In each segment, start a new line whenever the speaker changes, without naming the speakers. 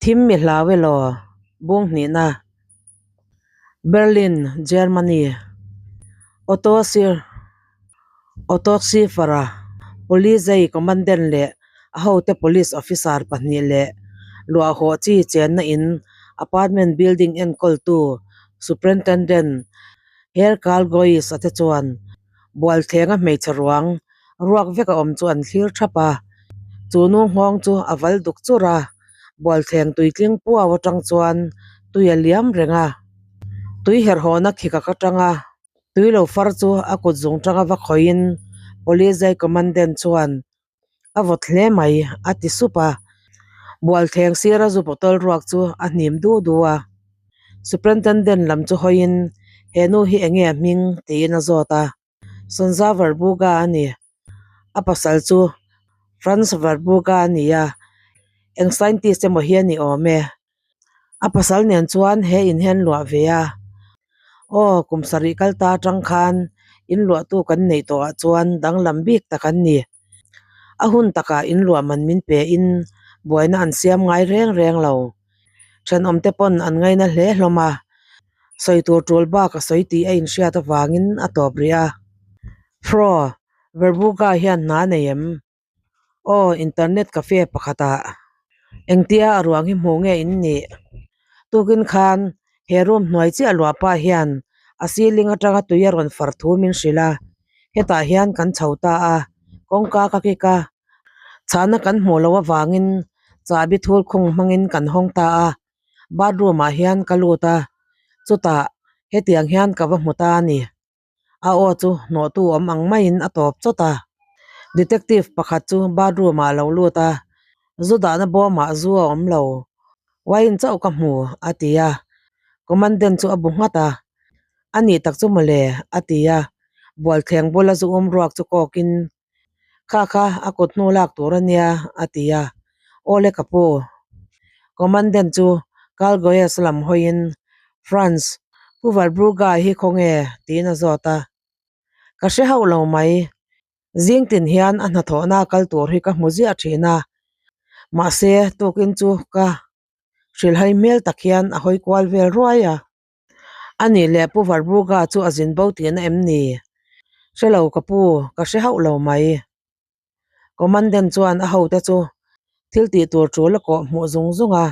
Thim mi hlau elaw? Bung hnihna. Berlin, Germany. Otto Sir Otto Schiffer-a Polizei Commandant leh a hote police officer pahnih leh luahhawh chi chenna in apartment building enkawltu Superintendent Herr Karl Gois-a te chuan Bualthlenga hmeichhe ruang ruak vek a awm chu an thlir thap a, chu nu nghawng chu a val duk chur a, bualthleng tuitling puau atang chuan tui a liam reng a, tui herhawhna khikak atanga tui lo far chu a kut zung tanga va khawihin Polizei Commandant chuan a vawt hle mai a ti sup a, bualthleng sira zu bottle ruak chu a hnim du du a, Superintendent lam chu hawiin he nu hi enge a hming tiin a zawt a. Sonza Verbuga a ni. A pasal chu Franz Verbuga a ni a, eng scientist emaw hi a ni awm e. A pasal nen chuan he in hi an luah ve a. Aw, kum sarih kal ta atang khan in luahtu kan neih tawhah chuan danglam bik tak an ni. A hun takah in luah man min pe in buaina an siam ngai reng reng lo. Thenawmte pawn an ngaina hle hlawm a. Sawi tur tul bak a sawi tih a inhriat avangin a tawp rih a. Fro, Verbuga hian hna nei em? Aw, internet cafe pakhatah engtia a ruang hi hmuh nge in nih? Tukin khan he room hnuai chiah luah pah hian a ceiling atanga tui a rawn far thu min hrilh a, hetah hian kan chho ta a, kawngka ka kik a, chhahna kan hmuh loh avangin chahbi thul khung hmangin kan hawng ta a. Bathroom ah hian ka lut a, chutah hetiang hian ka va hmu ta a ni. A aw chu hnawhtu awm ang maiin a tawp chawt a. Detective pakhat chu bathroom ah a lo lut a, zu dahna bawmah zu a awm lo, wine chauh ka hmu a ti a. Commandant chu a bu nghat a, A nih tak chu mawle a ti a, bualthleng bula zu um ruak chu kawkin Kha kha a kut hnu lak tur a nia, a ti a. Awle ka pu. Commandant chu Carl Goyes lam hawiin, Franz, Pu Valbruga hi khawnge? tiin a zawt a. Ka hre hauh lo mai. Zing tin hian a hnathawhna kal tur hi ka hmu ziah thin a. Mahse, tukin chu ka hrilhhai hmel tak hian a hawi kual vel ruai a. A nih leh Pu Varbuga chu a zin bo tihna em ni? Hre lo ka pu, ka hre hauh lo mai. Commandant chuan a hote chu thil tih tur tul a kawh hmuh zung zung a,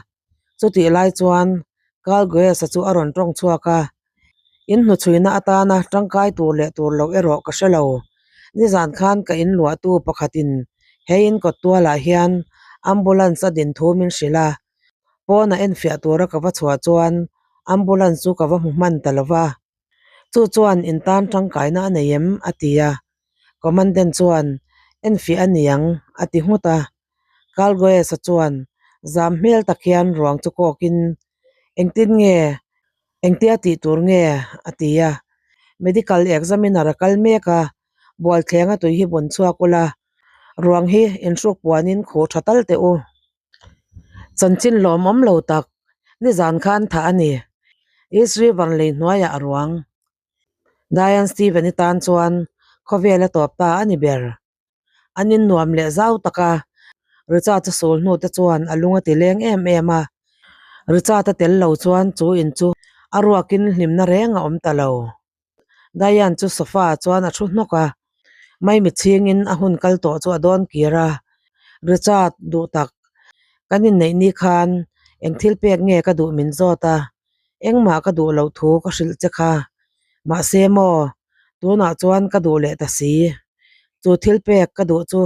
chutih lai chuan Carl Goes-a chu a rawn tawng chhuak a, In hnuchhuina atana tangkai tur leh tur loh erawh ka hre lo. Nizan khan ka inluahtu pakhatin he in kawt tualah hian ambulance a din thu min hrilh a, Pawnah enfiah tura ka va chhuah chuan ambulance chu ka va hmu hman ta lo va, chu chuan in tan tangkaina a nei em? a ti a. Commandant chuan, Enfiah a ni ang, a ti nghut a. Carl Goes-a chuan zam hmel tak hian ruang chu kawkin, Engtin nge? Engtia tih tur nge? a ti a. Medical examiner a kal mek a, Bualthlenga tui hi bun chhuak ula, ruang hi inhruk puanin khuh tha tal teh u. Chanchin lawmawm lo tak nizan khan thah a ni. East River lei hnuaiah a ruang. Diane Steven-i tan chuan khawvel a tawp ta a ni ber. An innuam leh zau tak a, Richard-a sul hnu te chuan a lung a ti leng em em a. Richard-a tel lo chuan chu in chu a ruakin hlimna reng a awm ta lo. Diane chu sofa ah chuan a thu hnawk a, maimi chhingin a hun kal tawh chu a dawn kir a, Richard duh tak, kan inneih ni khan eng thil pek nge ka duh min zawt a, engmah ka duh loh thu ka hrilh che kha, mahse maw, tunah chuan ka duh leh ta si, chu thil pek ka duh chu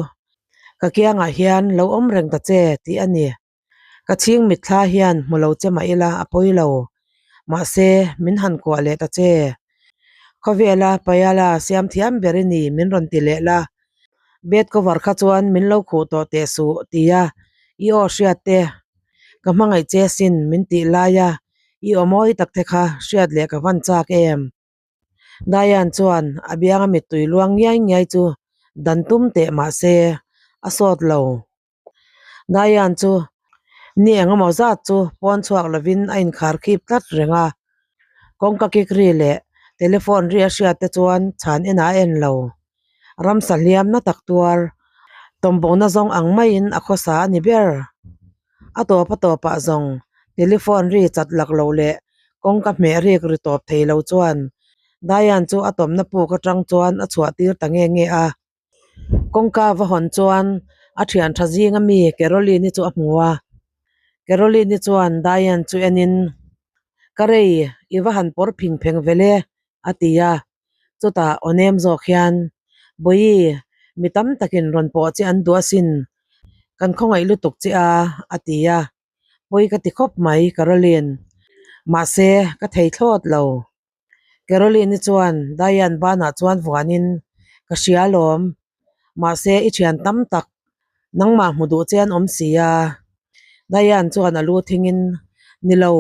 ka kiangah hian lo awm reng ta che tih a ni. Ka chhing mitthla hian hmu lo che mah ila a pawi lo. Mahse, min han kuah leh ta che. Khawvela Payala siam thiam ber i ni min rawn ti leh la. Bed cover kha chuan min lo khuh tawh teh suh tia i aw hriat te ka hmangaih che sin min tih laia i aw mawi tak te kha hriat leh ka van chak em. Diane chuan a bianga mittui luang ngiai ngiai chu dan tum teh mahse a sawt lo. Diane chu ni engemaw zat chu pawn chhuak lovin a inkhar khip tlat reng a, kawngka kik ri leh telephone ri a hriat te chuan chhan enah a en lo. Ramsa hliam na tak tuar tawmbawhna zawng ang maiin a khawsa a ni ber. A tawp a tawpah zawng telephone ri chat lak lo leh kawngka hmeh rik ri tawp thei lo chuan Diane chu a tawmna puk atang chuan a chhuah tir ta nge nge a. Kawngka va hawn chuan a thian tha zinga mi Caroline-i chu a hmu a. Caroline-i chuan Diane chu enin, Ka rei, i va han pawr phing pheng ve le, a ti a. Chutah aw nem zawk hian, Bawihi, mi tam takin rawn pawh che an duh asin, kan khawngaih lutuk che a, a ti a. Pawi ka ti khawp mai, Caroline. Mahse, ka thei thlawt lo. Caroline-i chuan Diane banah chuan vuanin, Ka hria alawm. Mahse, i thian tam tak nangmah hmu duh che an awm si a. Diane chuan a lu thingin, Ni lo,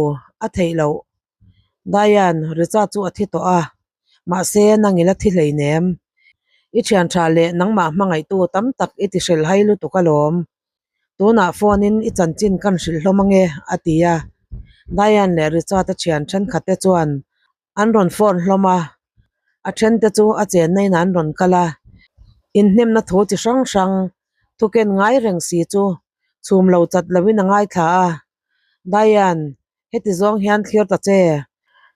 a theih loh. Diane, Richard chu a thi tawh a, mahse nang ila thi hleinem. I thian tha leh nangmah hmangaihtu tam tak i ti hrilhhai lutuk alawm. Tunah phone in i chanchin kan hrilh hlawm ange, a ti a. Diane leh Richard-a thian thenkhat te chuan an rawn phone hlawm a, a then te chu a chenna in an rawn kal a. Inhnemna thu chi hrang hrang thuken ngai reng si chu chhum lo chat loin a ngaithla a. Diane, heti zawng hian thlir ta che.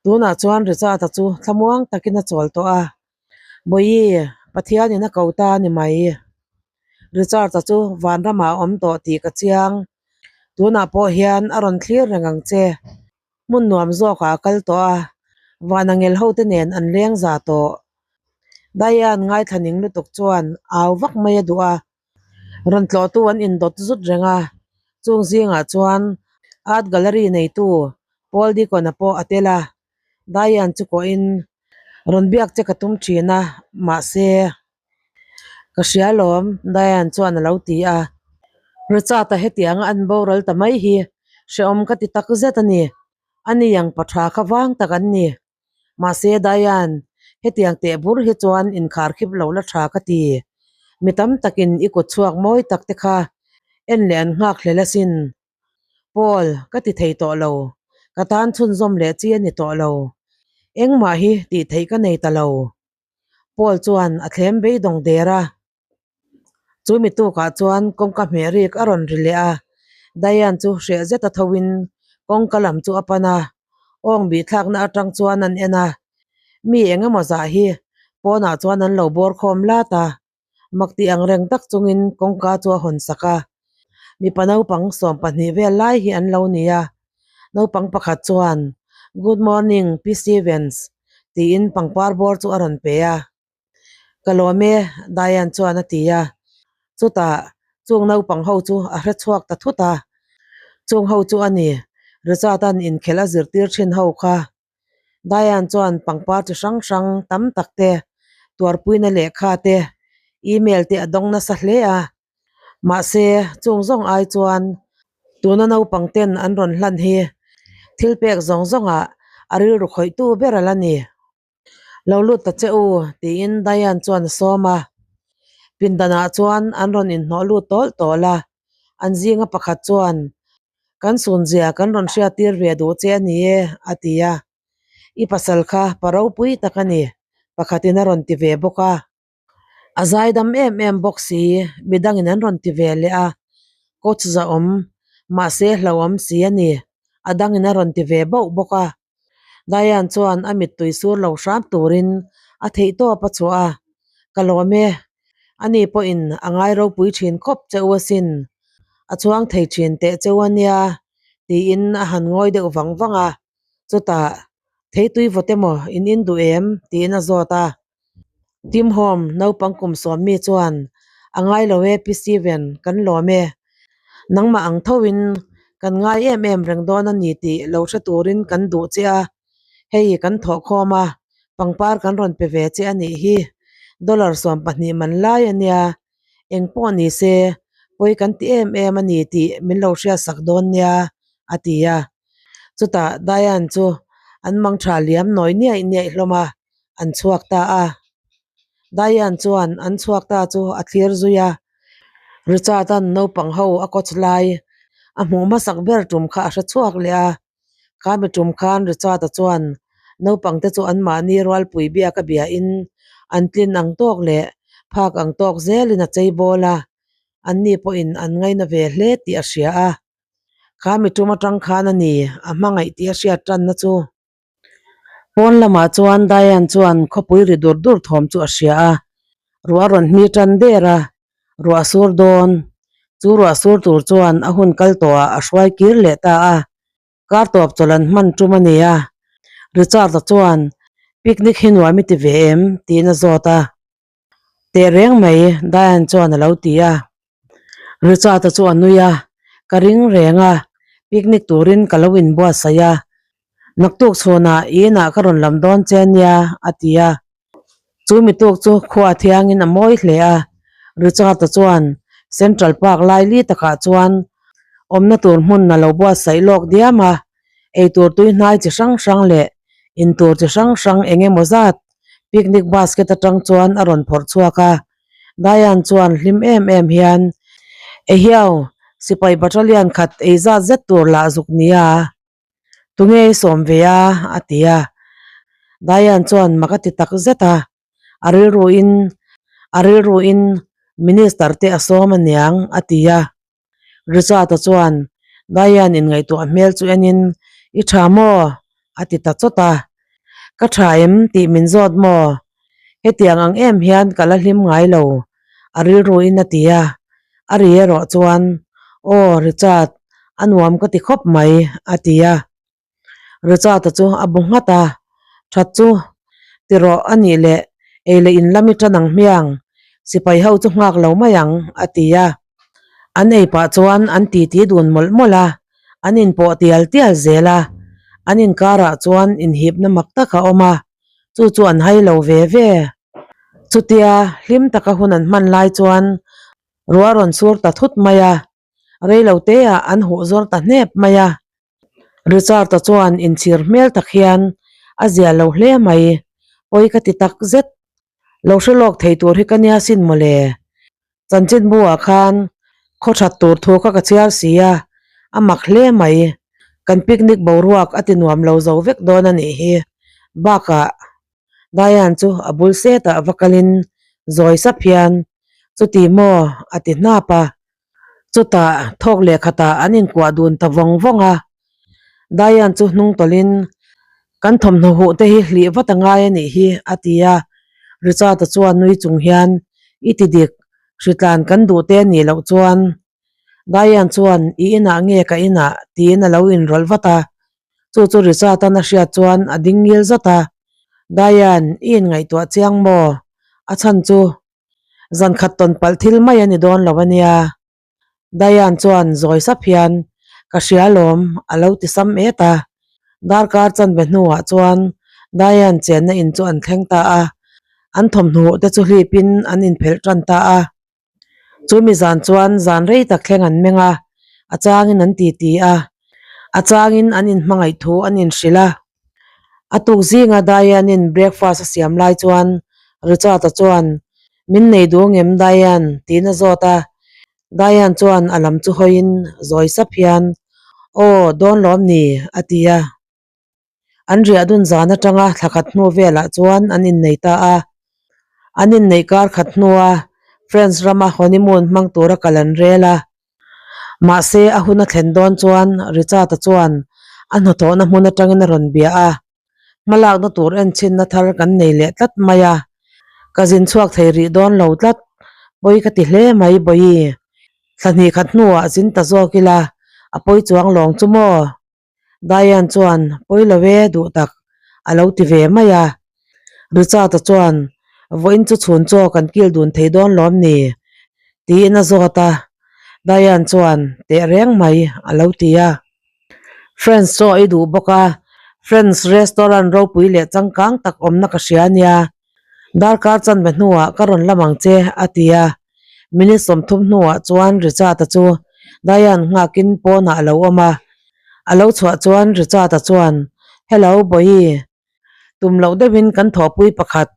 Tunah chuan Richard-a chu thlamuang takin a chawl tawh a. Bawihi, Pathianin a ko ta a ni mai. Richard-a chu vanramah a awm tawh tih ka chiang. Tunah pawh hian a rawn thlir reng ang che. Hmun nuam zawkah a kal tawh a, van angel hote nen an leng za tawh. Diane ngaithla ning lutuk chuan au vak mai a duh a. Rawn tlawhtu an indawt zut reng a, chung zingah chuan Art Gallery neitu Paul Deacon-a pawh a tel a. Diane chu kawhin, Rawn biak che ka tum thin a, mahse, ka hria alawm, Diane chuan a lo ti a. Richard-a hetianga an boral ta mai hi hrehawm ka ti tak zet a ni. Ani ang pa tha kha vang tak an ni. Mahse, Diane, hetiang teh bur hi chuan inkhar khip lo la tha ka ti. Mi tam takin i kut chhuak mawi tak te kha en leh an nghak hlel asin. Paul, ka ti thei tawh lo. Ka tan chhunzawm leh chi a ni tawh lo. Engmah hi tih theih ka nei ta lo. Paul chuan a thlem beidawng der a. Chu mi tukah chuan kawngka hmeh rik a rawn ri leh a. Diane chu hreh zet a tho in kawngka lam chu a pan a. Awng bih thlakna atang chuan an en a. Mi eng emaw zah hi pawnah chuan an lo bawr khawm lat a. Mak tih ang reng tak chungin kawngka chu a hawn sak a, mipa naupang 12 vel lai hi an lo ni a. Naupang pakhat chuan, Good morning, Pi Stevens, tiin pangpar bawr chu a rawn pe a. Ka lawm e, Diane chuan a ti a. Chutah, chung naupang ho chu a hre chhuak ta thut a. Chung ho chu a ni, Richard-a'n inkhelh a zirtir thin ho kha. Diane chuan pangpar chi hrang hrang tam tak te, tuarpuina lehkha te, email te a dawng nasa hle a. Mahse, chung zawng ai chuan tuna naupang ten an rawn hlan hi thil pek zawng zawngah a rilru khawihtu ber a la ni. Lo lut ta che u, tiin Diane chuan a sawm a. Pindanah chuan an rawn inhnawh lut tawl tawl a. An zinga pakhat chuan, Kan sunzia kan rawn hriattir ve duh che a ni e, a ti a. I pasal kha pa ropui tak a ni, pakhatin a rawn ti ve bawk a. A zaidam em em bawk si, midangin an rawn ti ve leh a. Coach zahawm, mahse hlauhawm si a ni, a dangin a rawn ti ve bauh bawk a. Diane chuan a mittui sur lo hram turin a theihtawp a chhuah a, Ka lawm e, ani pawhin a ngai ropui thin khawp che u asin, a chhuang thei thin teh cheu a nia, tiin a han ngawi deuh vang vang a, chutah, Theitui vawt emaw in in duh em? tiin a zawt a. Tim Home naupang kum sawm mi chuan, A ngai lo e Pi Steven, kan lawm e. Nangmah ang thoin kan ngai em em reng dawn a ni tih lo hre turin kan duh che a, hei kan thawh khawm a, pangpar kan rawn pe ve che a nih hi. Dollar 12 man lai a nia, eng pawh ni se pawi kan ti em em a ni tih min lo hriatsak dawn nia, a ti a. Chutah Diane chu an mangtha liam nawi niaih niaih hlawm a. an chhuak ta a. Diane chuan an chhuak ta chu a thlir zui a, Richard-a'n naupang ho a coach lai a hmuh hmasak ber tum kha a hre chhuak leh a. Khami tum khan Richard-a chuan naupang te chu anmahni rualpui biak a biahin an tlin ang tawk leh phak ang tawk zelin a chei bawl a, anni pawhin an ngaina ve hle tih a hria a. Kha mi tum atang khan a ni a hmangaih tih a hriat tanna chu. Pawn lamah chuan Diane chuan khawpui ri dur dur thawm chu a hria a, ruah a rawn hmi tan der a, ruah sur dawn. Chu ruah sur tur chuan a hun kal tawhah a hruai kir leh ta a, kar tawp chawlh an hman tum a ni a. Richard-a chuan, Picnic hi nuam i ti ve em? tiin a zawt a. Teh reng mai, Diane chuan a lo ti a. Richard-a chu a nui a, Ka ring reng a, picnic turin ka lo inbuatsaih a. Naktuk chhunah i inah ka rawn lam dawn che nia, a ti a. Chu mituk chu khua thiangin a mawi hle a. Richard-a chuan Central Park laili takah chuan awmna tur hmun a lo buatsaih lawk diam a. Eitur tuihnai chi hrang hrang leh intur chi hrang hrang eng emaw zat picnic basket atang chuan a rawn phawrh chhuak a. Diane chuan hlim em em hian, Ehiau, sipai battalion khat ei zat zet tur lah zuk nia, tunge i sawm ve a? a ti a. Diane chuan mak a ti tak zet a, a rilruin a rilruin minister te a sawm aniang a ti a. Richard-a chuan Diane inngaihtuah hmel chu enin, I tha maw? a ti ta chawt a. Ka tha em tih min zawt maw? Hetiang ang em hian ka la hlim ngai lo, a rilruin a ti a. A ri erawh chuan, Aw Richard, a nuam ka ti khawp mai, a ti a. Richard-a chu a bu nghat a, That chu ti rawh a nih leh ei leh in lam i tan ang hmiang, sipai ho chu nghak lo mai ang, a ti a. An ei pah chuan an titi dun mawlh mawlh a, an inpawh tial tial zel a, an inkarah chuan inhipna mak tak a awm a, chu chu an hai lo ve ve. Chutia hlim taka hun an hman lai chuan ruah rawn sur ta thut mai a, reiloteah an huh zawr ta hnep mai a. Richard-a chuan inchhir hmel tak hian a zia lo hle mai, pawi ka ti tak zet. Lo hre lawk thei tur hi ka nia sin mawle. Chanchinbu-ah khan khaw that tur thu kha ka chhiar si a, a mak hle mai. Kan picnic boruak a ti nuam lo zo vek dawn a nih hi. Bakah Diane chu a bul setah va kalin zawi sap hian, Chuti maw? a ti hnap a. Chutah thawk leh khatah an inkuah dun ta vawng vawng a. Diane chu hnung tawlhin, Kan thawmhnaw huh te hi hlih vat a ngai a nih hi, a ti a. Richard-a chuan nui chung hian, I ti dik, hritlan kan duh te a nih loh chuan. Diane chuan, I inah nge ka inah? tiin a lo inrawlh vat a. Chu chu Richard-a'n a hriat chuan a ding ngil zat a. Diane, i inngaihtuah chiang maw? A chhan chu Zan khat tawn palh thil mai a ni dawn lo a nia. Diane chuan zawi sap hian, Ka hria lawm, a lo ti sam et a. Darkar chanve hnuah chuan Diane chenna in chu an thleng ta a, an thawmhnaw te chu hlipin an inphelh tan ta a. Chumi zan chuan zan rei tak thleng an meng a, a changin an titi a, a changin an inhmangaih thu an inhrilh a. A tuk zinga Diane-in breakfast a siam lai chuan Richard-a chuan, Min nei duh ngem Diane? tiin a zawt a. Diane chuan a lam chu hawiin zawi sap hian, Aw, dawn lawm ni, a ti a. An riah dun zan atanga thla khat hnu velah chuan an innei ta a. An inneih kar khat hnua France rama honeymoon hmang tura kal an rel a. Mahse, a hun a thlen dawn chuan Richard-a chuan a hnathawhna hmun atangin a rawn bia a, Hmalakna tur enchhinna thar kan nei leh tlat mai a, ka zin chhuak thei rih dawn lo tlat, pawi ka ti hle mai Bawihi. Thla hnih khat hnuah zin ta zawk ila, a pawi chuang lawng chu maw? Diane chuan, Pawi lo e, duh tak, a lo ti ve mai a. Richard-a chuan, Vawiin chu chhun chaw kan kil dun thei dawn lawm ni? tiin a zawt a. Diane chuan, Teh reng mai, a lo ti a. Friends chaw i duh bawk a, Friends restaurant ropui leh changkang tak awmna ka hria nia. Darkar chanve hnuah ka rawn lam ang che, a ti a. Minute 30 hnuah chuan Richard-a chu Diane nghakin pawnah a lo awm a. A lo chhuah chuan Richard-a chuan, Hello, Bawihi. Tum loh deuhin kan thawhpui pakhat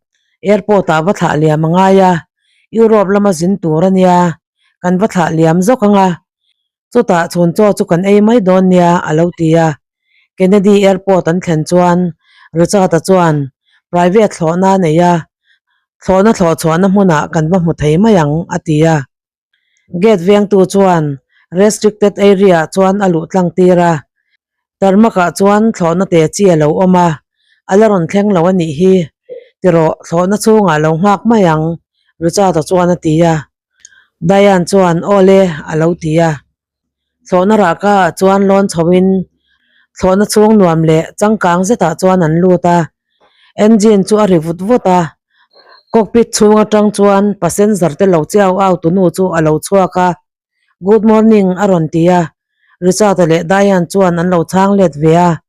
airport-ah va thlah liam a ngai a, Europe lama zin tur a nia, kan va thlah liam zawk ang a. Chutah chhun chaw chu kan ei mai dawn nia, a lo ti a. Kennedy Airport an thlen chuan Richard-a chuan private thlawhna a nei a, thlawhna thlawh chhuahna hmunah kan va hmu thei mai ang, a ti a. Gate vengtu chuan Restricted area ah chuan a luh tlang tir a. Tarmak ah chuan thlawhna te chi a lo awm a, a la rawn thleng lo a nih hi. Tirawh, thlawhna chhungah lo nghak mai ang, Richard-a chuan a ti a. Diane chuan, Aw le, a lo ti a. Thlawhna rahka ah chuan lawn chho in thlawhna chhung nuam leh changkang zetah chuan an lut a. Engine chu a ri vut vut a, cockpit chhung atang chuan passenger te lo chiau au tu nu chu a lo chhuak a, Good morning a rawn ti a, Richard-a leh Diane chuan an lo chhang let ve a,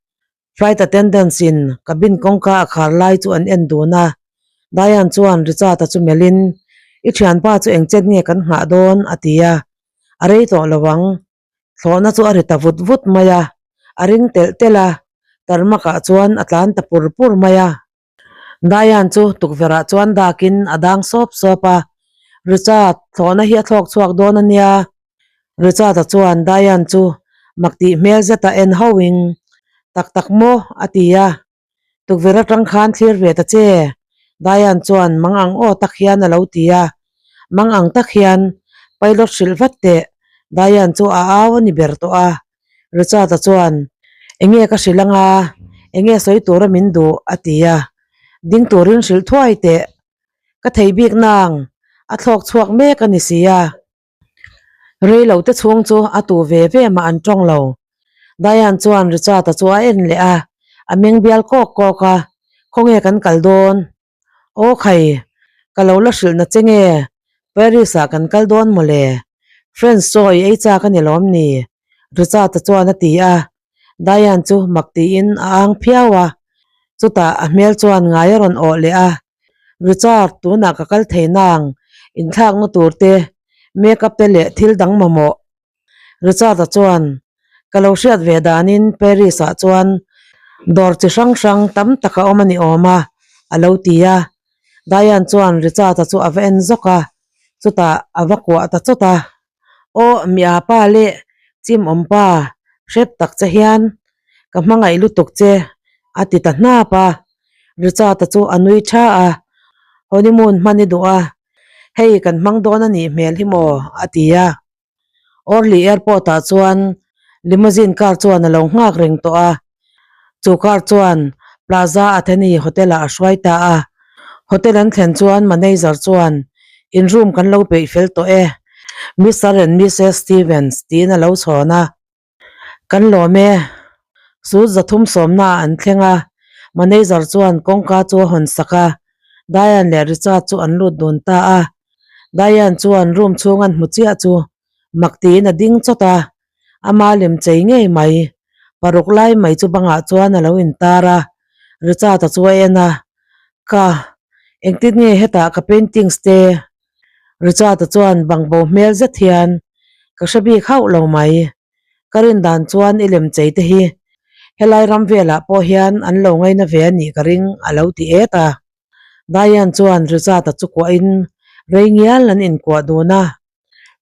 flight attendants in cabin kawngka a khar lai chu an en dun a, Diane chuan Richard-a chu melh in, I thianpa chu engchet nge kan nghah dawn? a ti a, a rei tawh lo ang. Thlawhna chu a ri ta vut vut mai a, a ring telh telh a, tarmakah chuan a tlan ta pur pur mai a. Diane chu tukverhah chuan dakin a dang sawp sawp a, Richard, thlawhna hi a thlawk chhuak dawn a nia. Richard-a chuan Diane chu mak tih hmel zeta en hauhin, Tak tak maw? a ti a. Tukverh atang khan thlir ve ta che, Diane chuan mang ang aw tak hian a lo ti a. Mang ang tak hian pilot hrilh vat teh, Diane chu a au a ni ber tawh a. Richard-a chuan, Enge ka hrilh anga, enge sawi tura min duh? a ti a. Ding turin hrilh thuai teh, ka thei bik nang, a thlawk chhuak mek a ni si a. Rei lo te chhung chu a tu ve ve mah an tawng lo. Diane chuan Richard-a chu a en leh a, a meng bial kawk kawk a, Khawnge kan kal dawn? Aw khai, ka lo la hrilh na che nge? Paris-ah kan kal dawn mawle. French chaw i ei chak a ni lawm ni? Richard-a chuan a ti a. Diane chu mak tiin a ang phiau a, chutah a hmel chuan ngai a rawn awh leh a. Richard, tunah ka kal thei nang, inthlakna tur te, makeup te leh thil dang mamawh. Richard-a chuan, Ka lo hriat ve danin Paris-ah chuan dawr chi hrang hrang tam tak a awm a ni awm a, a lo ti a. Diane chuan Richard-a chu a va en zawk a, chutah a va kuah ta chawt a. Aw, mi a pa leh chim awm pa, hrep tak che hian ka hmangaih lutuk che, a ti ta hnap a. Richard-a chu a nui tha a, Honeymoon hman i duh a, hei kan hmang dawn a nih hmel hi maw? a ti a. Orly Airport ah chuan limousine car chuan a lo nghak reng tawh a, chu car chuan Plaza Atheni hotel ah a hruai ta a. Hotel an thlen chuan manager chuan in room kan lo peih fel tawh e, Mister and Missus Stevens tiin a lo chhawn a. Kan lawm e. Sut zathum sawmna ah an thleng a, manager chuan kawngka chu a hawn sak a, Diane leh Richard chu an lut dun ta a. Diane chuan room chhung an hmu chiah chu mak tiin a ding chawt a, ama lem chei ngei mai. Paruk lai mai chu bangah chuan a lo intar a, Richard-a chu a en a, Ka, engtin nge hetah ka paintings te Richard-a chuan bangbo hmel zet hian, Ka hre bik hauh lo mai. Ka rin dan chuan i lem chei te hi helai ram velah pawh hian an lo ngaina ve a nih ka ring a lo ti et a. Diane chuan Richard-a chu kuahin rei ngial an inkuah dun a.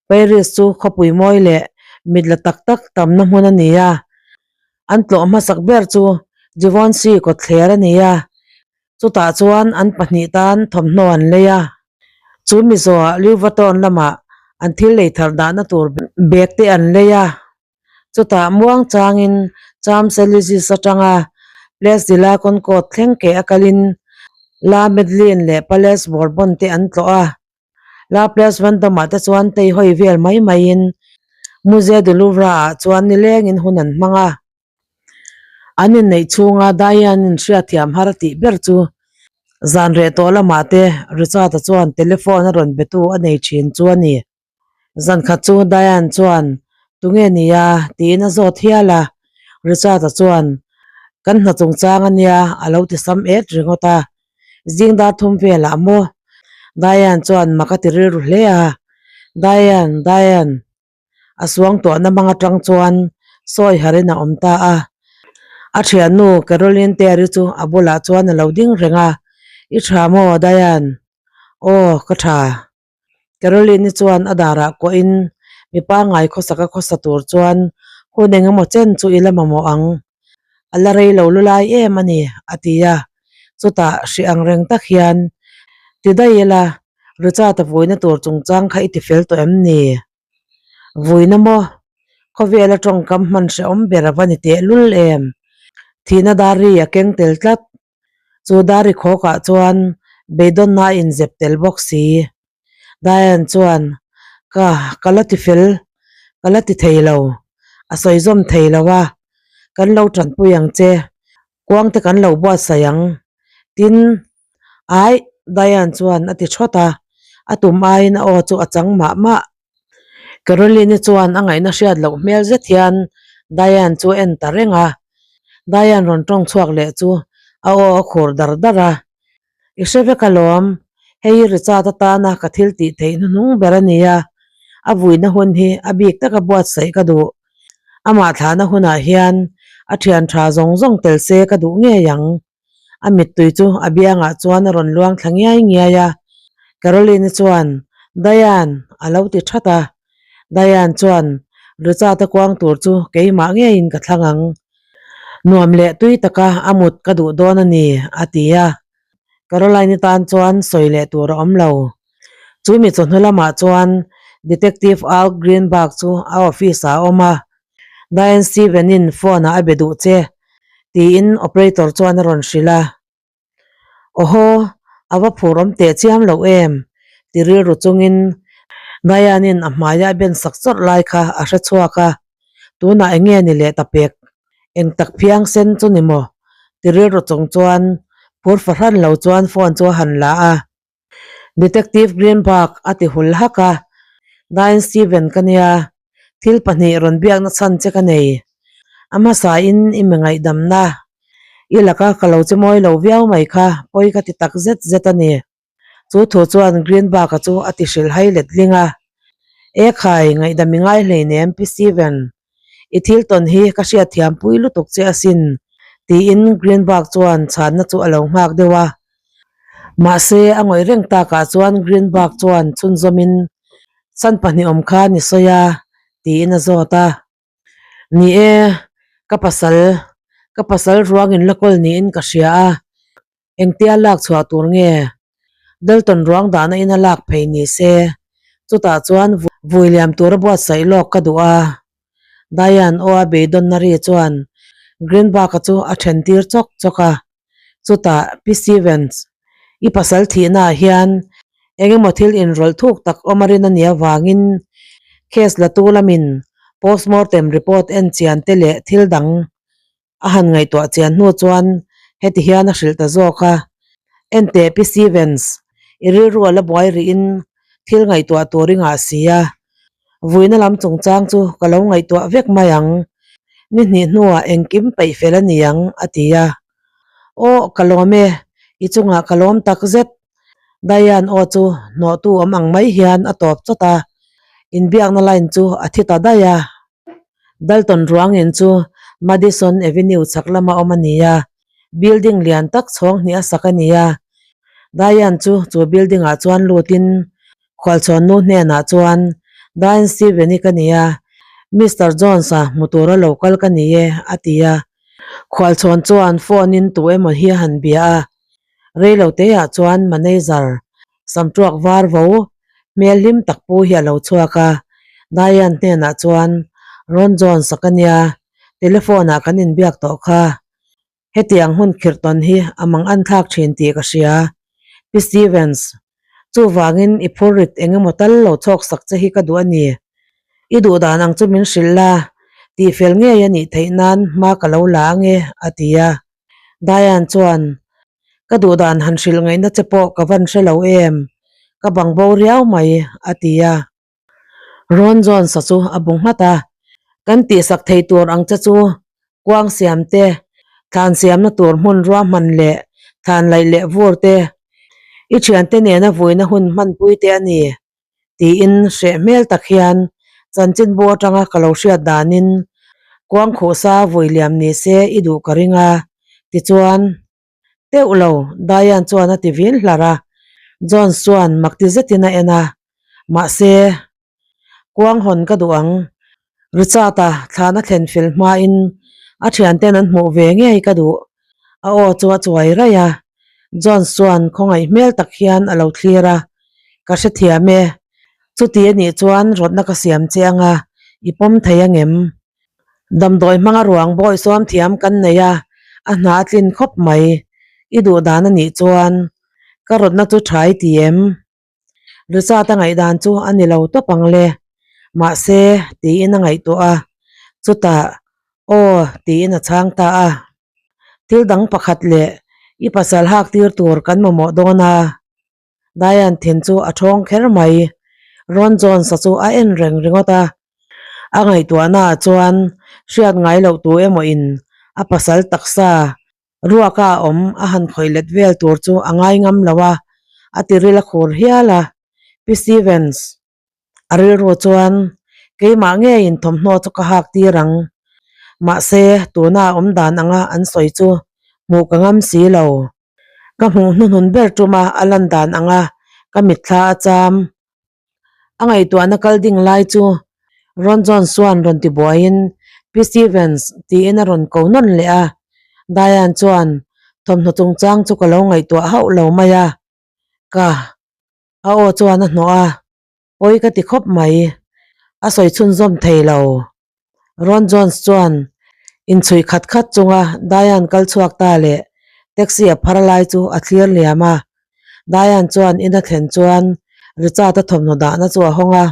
Paris chu khawpui mawi leh mit la tak tak tamna hmun a ni a. An tlawh hmasak ber chu Givenchy kawtthler a ni a. Chutah chuan an pahnih tan thawmhnaw an lei a, chu Mizoah Louis Vuitton lamah an thil lei thar dahna tur bag te an lei a. Chutah muang changin Champs Elysees atanga Place de la Concorde thleng ke a kalin La Madeleine leh Palais Bourbon te an tlawh a. La Place Vendôme-ah te chuan tei hawi vel mai maiin Musée du Louvre-ah chuan nilengin hun an hmang a. An inneih chhunga Diane-in hriatthiam har a tih ber chu zan reh tawh lamah te Richard-a chuan telephone a rawn betu a nei thin chu a ni. Zan khat chu Diane chuan, Tunge nia? tiin a zawt hial a. Richard-a chuan, Kan hna chungchang a nia a lo ti sam et ringawt a. Zing dar thum velah maw? Diane chuan mak a ti rilru hle a. Diane, Diane. A suangtuahna hmang atang chuan sawi harin a awm ta a. A thiannu Caroline Terry chu a bulah chuan a lo ding reng a, I tha maw Diane? Aw, ka tha. Caroline-i chuan a darah kuahin mi pangngai khawsaka khawsa tur chuan hun eng emaw chen chu i la mamawh ang. A la rei lo lu lai em a ni, a ti a. Chutah hrih ang reng tak hian, Ti daih ila, Richard-a vuina tur chungchang kha i ti fel tawh em ni? Vuina maw? Khawvela tawngkam hman hrehawm ber a va ni tehlul em? Thihna dar ri a keng tel tlat. Chu dar ri khawkah chuan beidawnna a inzep tel bawk si. Diane chuan, Ka, ka la ti fel, ka la ti thei lo, a sawi zawm thei lo a, kan lo tanpui ang che, kuang te kan lo buatsaih ang. Tin, aih, Diane chuan a ti thawt a, a tum aiin a aw chu a chang mah mah. Caroline-i chuan a ngaihna hriat loh hmel zet hian Diane chu a en ta reng a, Diane rawn tawng chhuak leh chu a aw a khur dar dar a, I hre vek alawm, hei hi Richard atana ka thil tih theih hnuhnung ber a ni a, a vuina hun hi a bik taka buatsaih ka duh. Amah thlahna hunah hian a thian tha zawng zawng tel se ka duh ngei ang. A mittui chu a biangah chuan a rawn luang thla ngiai ngiai a, Caroline-i chuan, Diane! a lo ti that a. Diane chuan, Richard-a kuang tur chu keimah ngeiin ka thlang ang. Nuam leh tui taka a mut ka duh dawn a ni, a ti a. Caroline-i tan chuan sawi leh tur a awm lo. Chu mi chawhnu lamah chuan Detective Al Greenberg chu a office-ah a awm a. Diane Steven-in phone-ah a be duh che, tiin operator chuan a rawn hrilh a. Awhaw, a va phur awm teh chiam loh em? ti rilru chungin Diane-in a hmaia a ben sak chawrh lai kha a hre chhuak a, tunah eng nge ni leh ta pek? Eng tak phiang sen chu ni maw? ti rilru chung chuan phur fahran lo chuan phone chu a han la a. Detective Greenberg a ti hul hak a, Diane Steven ka nia, thil pahnih rawn biakna chhan che ka nei. A hmasain i mi ngaihdamna i laka ka lo che mawi lo viau mai kha pawi ka ti tak zet zet a ni. Chu thu chuan Greenberg-a chu a ti hrilhhai letling a, E khai, ngaihdam i ngai hleinem Pi Steven, I thil tawn hi ka hriatthiam pui lutuk che asin, tiin Greenberg chuan chhanna chu a lo nghak deuh a. Mahse, a ngawih reng takah chuan Greenberg chuan chhunzawmin, Chhan pahnih awm kha ni sawi a, tiin a zawt a. Ni e, ka pasal, ka pasal ruangin la kawl niin ka hria a. Engtia lak chhuah tur nge? Dalton ruang dahna in a lak phei ni se, chutah chuan vui liam tura buatsaih lawk ka duh a. Diane aw a beidawnna ri chuan Greenberg-a chu a then tir chawk chawk a. Chutah, Pi Stevens, i pasal thihnaah hian eng emaw thil inrawlh thuk tak awm a rin a nih avangin case latu lamin postmortem report en chian te leh thil dang A han ngaihtuah chian hnu chuan heti hian a hrilh ta zawk a, Enteh Pi Stevens, i rilru a la buai rihin thil ngaihtuah tur i ngah si a, vuina lam chungchang chu ka lo ngaihtuah vek mai ang, ni hnih hnuah engkim peih fel a ni ang, a ti a. Aw, ka lawm e, i chungah ka lawm tak zet. Diane aw chu hnawhtu awm ang mai hian a tawp chawt a, inbiakna line chu a thi ta daih a. Dalton ruangin chu Madison Avenue chhak lama awm a ni a, building lian tak chhawng hnih a sak a ni a. Diane chu chu building ah chuan lutin khualchhawn nu hnenah chuan, Diane Steven-i ka ni a, Mister Jones-a hmu tura lo kal ka ni e, a ti a. Khualchhawn chuan phone in tu emaw hi a han bia a, reilo teah chuan manager Samṭuak var vo hmel hlim tak pu hi a lo chhuak a, Diane hnenah chuan, Ron Jones a ka nia, telephone ah kan inbiak tawh kha. Hetiang hun khirh tawn hi a mang an thlak thin tih ka hria. Pi Stevens, chuvangin i phur rit eng emaw tal lo chhawk sak che hi ka duh a ni. I duh dan ang chu min hrilh la, tihfel ngei a nih theih nan hma ka lo la ange, a ti a. Diane chuan, Ka duh dan han hrilh ngaihna che pawh ka van hre lo em, ka bang bo riau mai, a ti a. Ron Jones-a chu a bu nghat a, Kan tihsak thei tur ang che chu kuang siam te, thlan siamna tur hmun ruahman leh thlan laih leh vur te, i thiante nena vuina hun hmanpui te a ni. Tiin hreh hmel tak hian chanchinbu atanga ka lo hriat danin kuang khuhsa vui liam ni se i duh ka ring a, tichuan teuh lo Diane chuan a ti vin hlar a, Jones chuan mak ti zetin a en a, mahse kuang hawn ka duh ang, Richard-a thlan a thlen fel hmain a thianten an hmuh ve ngei ka duh, a aw chu a chuai raih a, Jones chuan khawngaih hmel tak hian a lo thlir a, Ka hrethiam e, chuti a nih chuan rawtna ka siam che anga, I pawm thei angem? Damdawi hmanga ruang bawi suam thiam kan nei a, a hna a tlin khawp mai. I duh dan a nih chuan ka rawtna chu tha i ti em? Richard a ngaihdan chu a ni lo tawp ang le. Mahse, tiin a ngaihtuah a, chutah, Aw, tiin a chhang ta a. Thil dang pakhat leh i pasal hak tir tur kan mamawh dawn a. Diane thin chu a thawng kher mai. Ron Jones-a chu a en reng ringawt a. A ngaihtuahnaah chuan hriat ngai loh tu emaw in a pasal taksa ruaka a awm a han khawih let vel tur chu a ngai ngam lo a, a tiril a khur hial a. Pi Stevens a rilru chuan keimah ngeiin thawmhnaw chu ka hak tir ang. Mahse, tuna a awm dan anga an sawi chu hmuh ka ngam si lo. Ka hmuh hnuhnun ber tuma a lan dan anga ka mitthla a cham. A ngaihtuahna kal ding lai chu Ron Jones chuan rawn ti buaiin Pi Stevens tiin a rawn ko nawn leh a. Diane chuan thawmhnaw chungchang chu ka lo ngaihtuah hauh lo mai a. Ka. A aw chuan a hnawh a. Pawi ka ti khawp mai. A sawi chhunzawm thei lo. Ron Jones chuan inchhui khat khat chunga Diane kal chhuak ta leh taxi a phar lai chu a thlir liam a. Diane chuan in a thlen chuan Richard-a thawmhnaw dahna chu a hawng a.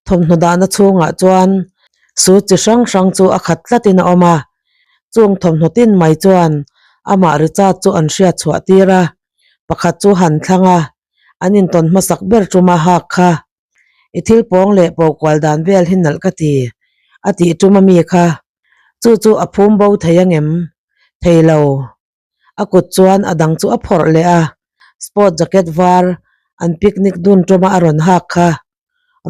Thawmhnaw dahna chhungah chuan suit chi hrang hrang chu a khat tlatin a awm a. Chung thawmhnaw tin mai chuan amah Richard chu an hriat chhuah tir a, pakhat chu han thlang a, an intawn hmasak ber tuma hak kha. I thil pawng leh pawhkual dan vel hi nalh ka ti, a tih tum a mi kha. Chu chu a phum bo thei angem? Thei lo. A kut chuan a dang chu a phawrh leh a, sport jacket var an picnic dun tuma a rawn hak kha.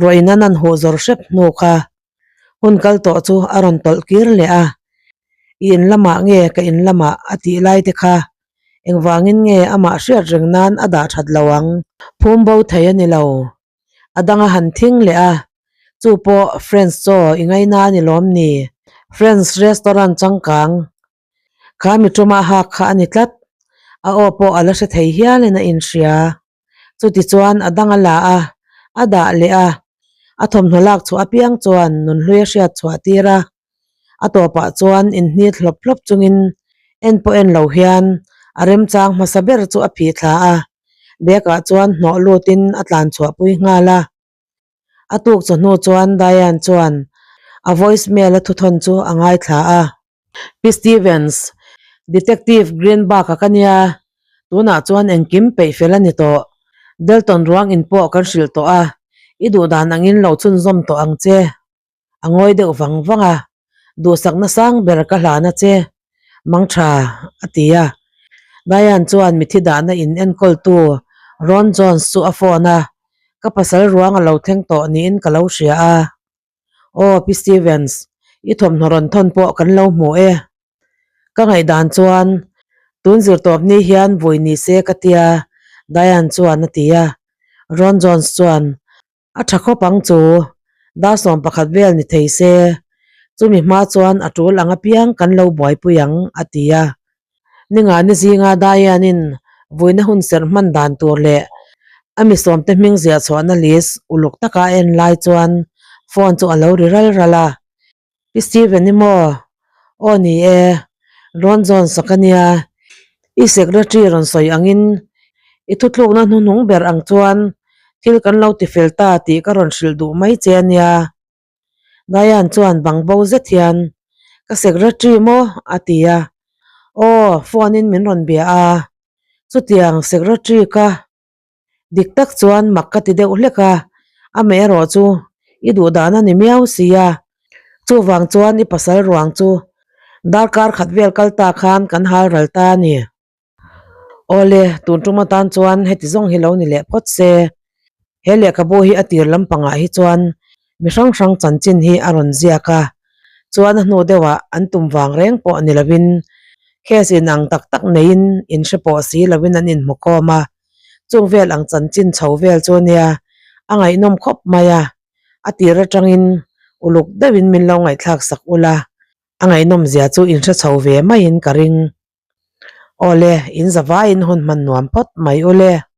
Ruahin an an huh zawr hrep hnu kha. Hun kal tawh chu a rawn tawlh kir leh a, I in lamah nge ka in lamah a tih lai te kha engvangin nge amah hriat reng nan a dah that lo ang? Phum bo thei a ni lo. A dang a han thing leh a, chu pawh French chaw i ngaina a ni lawm ni? French restaurant changkang kha mi tumah hak kha a ni tlat. A aw pawh a la hre thei hialin a inhria. Chutichuan a dang a la a, a dah leh a, a thawmhnaw lak chhuah apiang chuan nunhlui a hriat chhuah tir a. A tawpah chuan inhnit hlawp hlawp chungin en pawh en lo hian a remchang hmasa ber chu a phih thla a, bag ah chuan hnawh lutin a tlan chhuah pui nghal a. A tuk chawhnu chuan Diane chuan a voice mail a thuthawn chu a ngaithla a. Pi Stevens, Detective Greenberg-a ka nia, tunah chuan engkim peih fel a ni tawh. Delton ruang in pawh kan hrilh tawh a, i duhdan angin lo chhunzawm tawh ang che. A ngawi deuh vang vang a, Duhsakna sang ber ka hlan a che, Mangtha, a ti a. Diane chuan mithi dahna in enkawltu Ron Jones chu a phone a, Ka pasal ruang a lo thleng tawh niin ka lo hria a. Aw, Pi Stevens, i thawmhnaw rawn thawn pawh kan lo hmu e. Ka ngaihdan chuan tun zirtawp ni hian vui ni se ka tia, Diane chuan a ti a. Ron Jones chuan, A tha khawp ang chu, dar 11 vel ni thei se, chumi hma chuan a tul ang apiang kan lo buaipui ang, a ti a. Ninga ni zinga Diane-in vuina hun serh hman dan tur leh a mi sawmte hming ziah chhuahna list uluk taka a en lai chuan phone chu a lo ri ral ral a. Pi Steven i maw? Aw ni e, Ron Jones a ka nia. I secretary rawn sawi angin i thutlukna hnuhnung ber ang chuan thil kan lo tifel ta tih ka rawn hrilh duh mai che a nia. Diane chuan bang bo zet hian, Ka secretary maw? a ti a. Aw, phone in min rawn bia a. Chutiang secretary ka dik tak chuan mak ka ti deuh hlek a, amaherawh chu i duh dan a ni miau si a. Chuvang chuan i pasal ruang chu darkar khat vel kal ta khan kan hal ral ta a ni. Awle, tun tum atan chuan heti zawng hi lo ni leh phawt se. He lehkhabu hi a tir lampangah hi chuan mi hrang hrang chanchin hi a rawn ziak a, chuan a hnu deuhah an tum vang reng pawh ni lovin case inang tak tak neiin inhre pawh si lovin an inhmukhawm a, chung vel ang chanchin chho vel chu nia a ngaihnawm khawp mai a, a tir atangin uluk deuhin min lo ngaihthlak sak ula, a ngaihnawm zia chu inhre chho ve maiin ka ring. Awle, in zavaiin hun hman nuam phawt mai ule.